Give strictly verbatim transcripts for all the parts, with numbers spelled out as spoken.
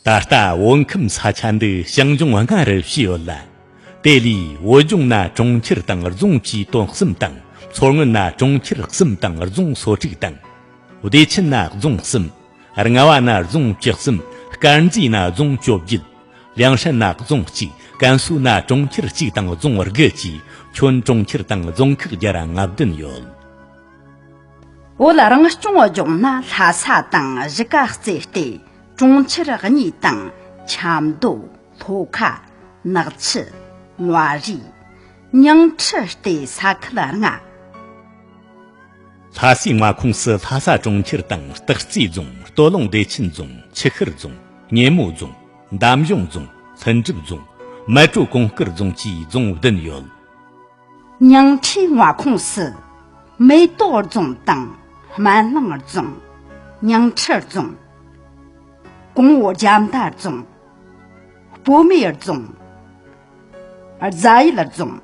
ད་ལྟ་བོད་ཁམས་ས་ཆ་འདི་ཞིང་ལྗོངས་ལྔ་རུ་ཕྱེ་ཡོད་ལ། དེ་ལས་བོད་ལྗོངས་ན་གྲོང་ཁྱེར་དང་རྫོང་བཅས་དོན་གསུམ་དང་། མཚོ་སྔོན་ན་གྲོང་ཁྱེར་གསུམ་དང་རྫོང་སོ་དྲུག་དང་། བདེ་ཆེན་ན་རྫོང་གསུམ། རྔ་བ་ན་རྫོང་བཅུ་གསུམ། དཀར་མཛེས་ན་རྫོང་བཅོ་བརྒྱད། ལིའང་ཧྲན་ན་རྫོང་གཅིག། ཀན་སུའུ་ན་གྲོང་ཁྱེར་གཅིག་དང་རྫོང་དགུ་བཅས་ཁྱོན་གྲོང་ཁྱེར་དང་རྫོང་ཁག་བརྒྱ་ར་ང་བདུན་ཡོད། བོད་རང་སྐྱོང་ལྗོངས་ན་ལྷ་ས་དང་གཞིས་ཀ་རྩེ་སྟེ་གྲོང་ཁྱེར་གཉིས་དང་ཆབ་མདོ། ལྷོ་ཁ། ནག་ཆུ། མངའ་རིས། ཉིང་ཁྲི་སྟེ་ས་ཁུལ་ལྔ། ལྷ་སའི་མངའ་ཁོངས་སུ་ལྷ་ས་གྲོང་ཁྱེར་དང་སྟག་རྩེ་རྫོང་། སྟོད་ལུང་བདེ་ཆེན་རྫོང་། ཆུ་ཤུར་རྫོང་། སྙེ་མོ་རྫོང་། འདམ་གཞུང་རྫོང་། ལྷུན་གྲུབ་རྫོང་། མལ་གྲོ་གུང་དཀར་རྫོང་བཅས་རྫོང་བདུན་ཡོད། ཉིང་ཁྲིའི་མངའ་ཁོངས་སུ་མེ་ཏོག་རྫོང་དང་སྨན་གླིང་རྫོང་། ཉིང་ཁྲི་རྫོང་། གོང་འོག་རྒྱ་མདའ་རྫོང་། སྤོ་མེ་རྫོང་། རྫ་ཡུལ་རྫོང་།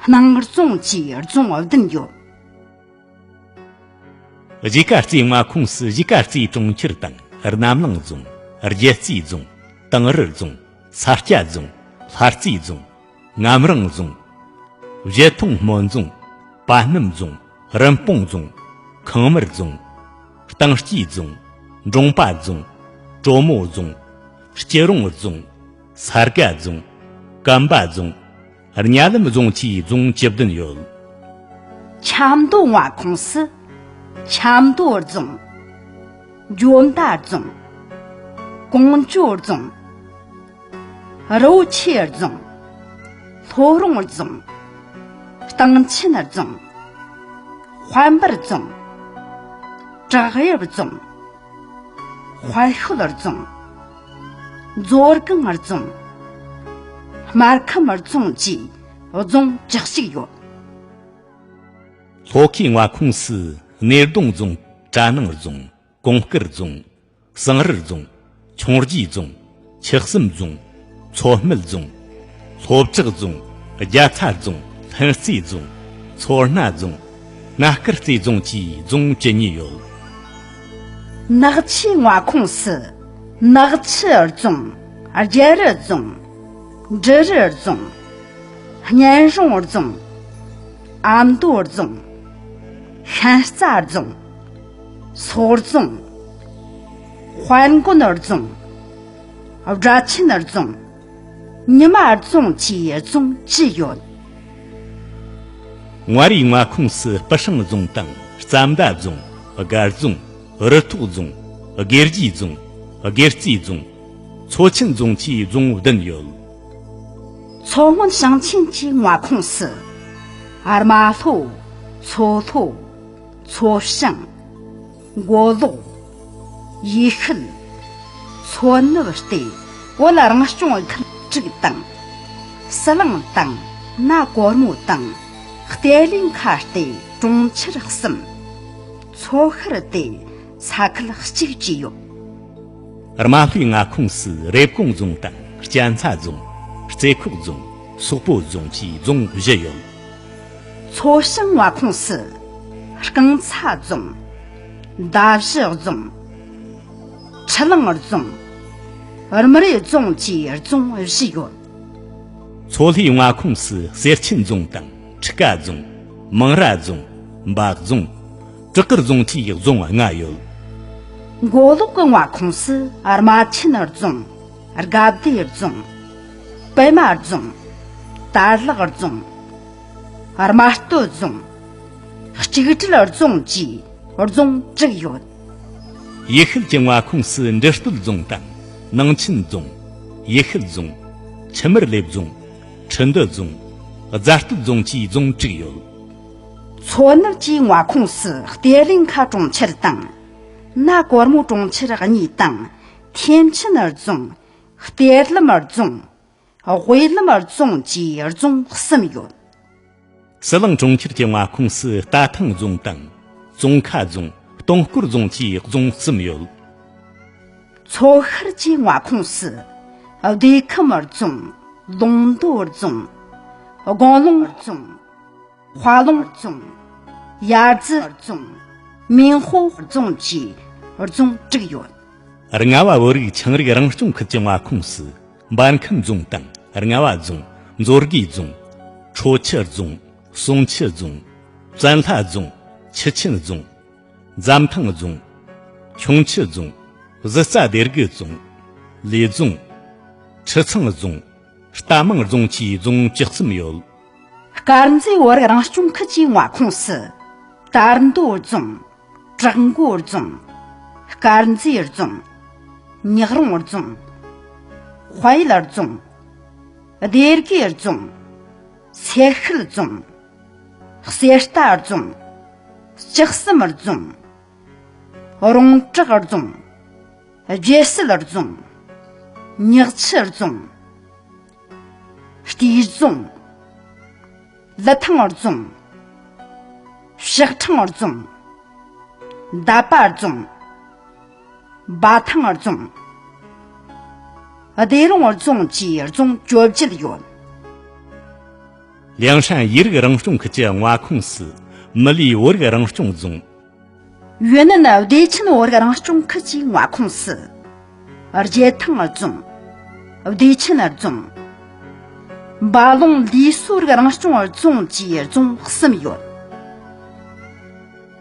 སྣང་རྫོང་བཅས་རྫོང་བདུན་ཡོད། གཞིས་ཀ་རྩེའི་མངའ་ཁོངས་སུ་གཞིས་ཀ་རྩེའི་གྲོང་ཁྱེར་དང་། རྣམ་གླིང་རྫོང་། རྒྱལ་རྩེ་རྫོང་། དིང་རི་རྫོང་། ས་སྐྱ་རྫོང་། ལྷ་རྩེ་རྫོང་། ངམ་རིང་རྫོང་། བཞད་མཐོང་སྨོན་རྫོང་། པ་སྣམ་རྫོང་། རིན་སྤུངས་རྫོང་། ཁང་མར་རྫོང་། གཏིང་སྐྱེས་རྫོང་། འབྲོང་པ་རྫོང་། གྲོ་མོ་རྫོང་། སྐྱིད་རོང་རྫོང་། ས་དགའ་རྫོང་། གམ་པ་རྫོང་། གཉའ་ལམ་རྫོང་བཅས་རྫོང་བཅུ་བདུན་ཡོད། ཆབ་མདོ་མངའ་ཁོངས་སུ་ཆབ་མདོ་རྫོང་། འཇོ་མདའ་རྫོང་། ཀོང་ཇོ་རྫོང་། རི་བོ་ཆེ་རྫོང་། ལྷོ་རོང་རྫོང་། སྟེང་ཆེན་རྫོང་། དཔལ་འབར་རྫོང་། བྲག་གཡབ་རྫོང་། དཔལ་ཤོད་རྫོང་། མཛོ་སྒང་རྫོང་། སྨར་ཁམས་རྫོང་བཅས་རྫོང་བཅུ་གཅིག་ཡོད། ལྷོ་ཁའི་མངའ་ཁོངས་སུ་སྣེ་གདོང་རྫོང་། གྲ་ནང་རྫོང་། གོང་དཀར་རྫོང་། ཟངས་རི་རྫོང་། འཕྱོངས་རྒྱས་རྫོང་། ཆུ་གསུམ་རྫོང་། མཚོ་སྨད་རྫོང་། ལྷོ་བྲག་རྫོང་། རྒྱ་ཚ་རྫོང་། ལྷུན་རྩེ་རྫོང་། མཚོ་སྣ་རྫོང་། སྣ་དཀར་རྩེ་རྫོང་བཅས་རྫོང་བཅུ་གཉིས་ཡོད། ནག་ཆུའི་མངའ་ཁོངས་སུ་ནག་ཆུ་རྫོང་། རྒྱལ་རི་རྫོང་། འབྲི་རུ་རྫོང་། གཉན་རོང་རྫོང་། ཨ་མདོ་རྫོང་། ཤན་རྩ་རྫོང་། སོག་རྫོང་། དཔལ་མགོན་རྫོང་། སྦྲ་ཆེན་རྫོང་། ཉི་མ་རྫོང་བཅས་རྫོང་བཅུ་ཡོད། མངའ་རིས་མངའ་ཁོངས་སུ་སྤུ་ཧྲེང་རྫོང་དང་རྩ་མདའ་རྫོང་། སྒར་རྫོང་། རུ་ཐོག་རྫོང་། དགེ་རྒྱས་རྫོང་། དགེ་རྩེ་རྫོང་། མཚོ་ཆེན་རྫོང་བཅས་རྫོང་བདུན་ཡོད། མཚོ་སྔོན་ཞིང་ཆེན་གྱི་མངའ་ཁོངས་སུ་རྨ་ལྷོ། མཚོ་ལྷོ། མཚོ་བྱང་། མགོ་ལོག་ཡུལ་ཤུལ། མཚོ་ནུབ་སྟེ་བོད་རང་སྐྱོང་ཁུལ་དྲུག་དང་། ཟི་ལིང་དང་། ན་གོར་མོ་དང་། གཏེར་ལེན་ཁ་སྟེ་གྲོང་ཁྱེར་གསུམ། མཚོ་ཤར་སྟེ་ས་ཁུལ་གཅིག་བཅས་ཡོད། རྨ་ལྷོའི་མངའ་ཁོངས་སུ་རེབ་གོང་རྫོང་དང་གཅན་ཚ་རྫོང་། རྩེ་ཁོག་རྫོང་། སོག་པོ་རྫོང་བཅས་རྫོང་བཞི་ཡོད། མཚོ་བྱང་མངའ་ཁོངས་སུ་རྐང་ཚ་རྫོང་། མདའ་བཞི་རྫོང་། ཁྲི་ལང་རྫོང་། རྨ་རུ་རྫོང་བཅས་རྫོང་བཞི་ཡོད། མཚོ་ལྷོའི་མངའ་ཁོངས་སུ་གསེར་ཆེན་རྫོང་དང་ཁྲི་ཀ་རྫོང་། མང་ར་རྫོང་། འབའ་རྫོང་། བྲག་དཀར་རྫོང་བཅས་རྫོང་ལྔ་ཡོད། མགོ་ལོག་གི་མངའ་ཁོངས་སུ་རྨ་ཆེན་རྫོང་། དགའ་བདེ་རྫོང་། པད་མ་རྫོང་། དར་ལག་རྫོང་། རྨ་སྟོད་རྫོང་། གཅིག་སྒྲིལ་རྫོང་བཅས་རྫོང་དྲུག་ཡོད། ཡུལ་ཤུལ་གྱི་མངའ་ཁོངས་སུ་འབྲི་སྟོད་རྫོང་དང་ནང་ཆེན་རྫོང་། ཡུལ་ཤུལ་རྫོང་། ཆུ་དམར་ལེབ་རྫོང་། ཁྲི་འདུ་རྫོང་། རྫ་སྟོད་རྫོང་བཅས་རྫོང་དྲུག་ཡོད། མཚོ་ནུབ་ཀྱི་མངའ་ཁོངས་སུ་གཏེར་ལེན་ཁ་གྲོང་ཁྱེར་དང་། ན་གོར་མོ་གྲོང་ཁྱེར་གཉིས་དང་། ཐེམ་ཆེན་རྫོང་། གཏེར་ལམ་རྫོང་། དབུས་ལམ་རྫོང་བཅས་རྫོང་གསུམ་ཡོད། ཟི་ལིང་གྲོང་ཁྱེར་གྱི་མངའ་ཁོངས་སུ་རྟ་ཐང་རྫོང་དང་། ཙོང་ཁ་རྫོང་། སྟོང་སྐོར་རྫོང་བཅས་རྫོང་གསུམ་ཡོད། མཚོ་ཤར་གྱི་མངའ་ཁོངས་སུ་བདེ་ཁམས་རྫོང་། ལུང་མདོ་རྫོང་། དགོན་ལུང་རྫོང་། དཔའ་ལུང་རྫོང་། ཡ་རྫི་རྫོང་། མིན་ཧོ་རྫོང་བཅས་རྫོང་དྲུག་ཡོད། རྔ་བ་བོད་རིགས་ཆའང་རིགས་རང་སྐྱོང་ཁུལ་གྱི་མངའ་ཁོངས་སུ། འབར་ཁམས་རྫོང་དང་རྔ་བ་རྫོང་། མཛོད་དགེ་རྫོང་། ཁྲོ་ཆུ་རྫོང་། གསུང་ཆུ་རྫོང་། བཙན་ལྷ་རྫོང་། ཆུ་ཆེན་རྫོང་། འཛམ་ཐང་རྫོང་། ཁྱུང་ཆུ་རྫོང་། གཟི་རྩ་སྡེ་དགུ་རྫོང་། ལས་རྫོང་། ཁྲི་ཚང་རྫོང་། རྟ་མང་རྫོང་བཅས་རྫོང་བཅུ་གསུམ་ཡོད། དཀར་མཛེས་བོད་རིགས་རང་སྐྱོང་ཁུལ་གྱི་མངའ་ཁོངས་སུ། དར་མདོ་རྫོང་། བྲག་འགོ་རྫོང་། དཀར་མཛེས་རྫོང་། ཉག་རོང་རྫོང་། དཔལ་ཡུལ་རྫོང་། སྡེ་དགེ་རྫོང་། སེར་ཤུལ་རྫོང་། གསེར་རྟ་རྫོང་། ལྕགས་ཟམ་རྫོང་། རོང་བྲག་རྫོང་། རྒྱལ་སྲིད་རྫོང་། ཉག་ཆུ་རྫོང་། སྟེ་རྫོང་། ལི་ཐང་རྫོང་། ཕྱག་ཕྲེང་རྫོང་། འདབ་པ་རྫོང་། འབའ་ཐང་རྫོང་། སྡེ་རོང་རྫོང་བཅས་རྫོང་བཅོ་བརྒྱད་ཡོད། ལིའང་ཧྲན་ཡུན་རིང་རང་སྐྱོང་ཁུལ་གྱི་མངའ་ཁོངས་སུ། མི་ལི་བོད་རིགས་རང་སྐྱོང་རྫོང་། ཡུན་ནན་བདེ་ཆེན་བོད་རིགས་རང་སྐྱོང་ཁུལ་གྱི་མངའ་ཁོངས་སུ། རྒྱལ་ཐང་རྫོང་། བདེ་ཆེན་རྫོང་། འབའ་ལུང་ལི་སུའུ་རིགས་རང་སྐྱོང་རྫོང་བཅས་རྫོང་གསུམ་ཡོད།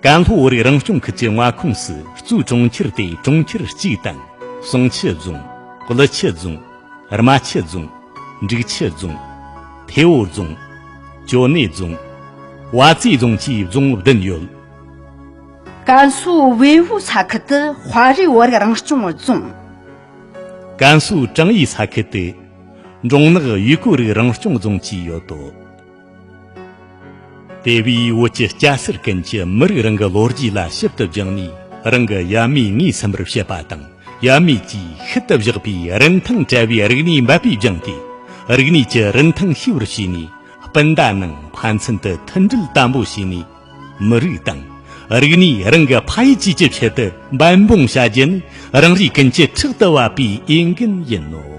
ཀན་ལྷོ་བོད་རིགས་རང་སྐྱོང་ཁུལ་གྱི་མངའ་ཁོངས་སུ་གཙོས་གྲོང་ཁྱེར་ཏེ་གྲོང་ཁྱེར་གཅིག་དང་། གསུང་ཆུ་རྫོང་། ཀླུ་ཆུ་རྫོང་། རྨ་ཆུ་རྫོང་། འབྲུག་ཆུ་རྫོང་། ཐེ་བོ་རྫོང་། ཅོ་ནེ་རྫོང་། བ་ཙེ་རྫོང་བཅས་རྫོང་བདུན་ཡོད། ཀན་སུའུ་ཝེ་ཝུའུ་ས་ཁུལ་དུ་དཔའ་རིས་བོད་རིགས་རང་སྐྱོང་རྫོང་། ཀན་སུའུ་ཀྲང་ཡི་ས་ཁུལ་དུ། འབྲོང་ནག་ཡུས་ཀུའུ་རིགས་རང་སྐྱོང་རྫོང་བཅས་ཡོད་དོ། དེ་བས་བོད་ཀྱི་སྐྱ་སེར་ཀུན་གྱིས་མི་རིགས་རང་གི་ལོ་རྒྱུས་ལ་ཞིབ་ཏུ་སྦྱངས་ནས། རང་གི་ཡབ་མེས་ངོས་ཟིན་པར་བྱེད་པ་དང་། ཡབ་མེས་ཀྱིས་ཤུལ་དུ་བཞག་པའི་རིན་ཐང་བྲལ་བའི་རིག་གནས་འབད་པས་སྦྱངས་ཏེ། རིག་གནས་ཀྱི་རིན་ཐང་ཤེས་པར་བྱས་ནས། སྤུན་ཟླ་ནང་ཕན་ཚུན་དུ་མཐུན་སྒྲིལ་དམ་པོ་བྱས་ནས། མི་རིགས་དང་། རིག་གནས་རང་གི་ཕ་ཡུལ་བཅས་ཀྱི་ཆེད་དུ་འབད་འབུངས་བྱ་རྒྱུ་ནི། རང་རེ་ཀུན་གྱི་ཕྲག་ཏུ་བབས་པའི་འོས་འགན་ཡིན་ནོ།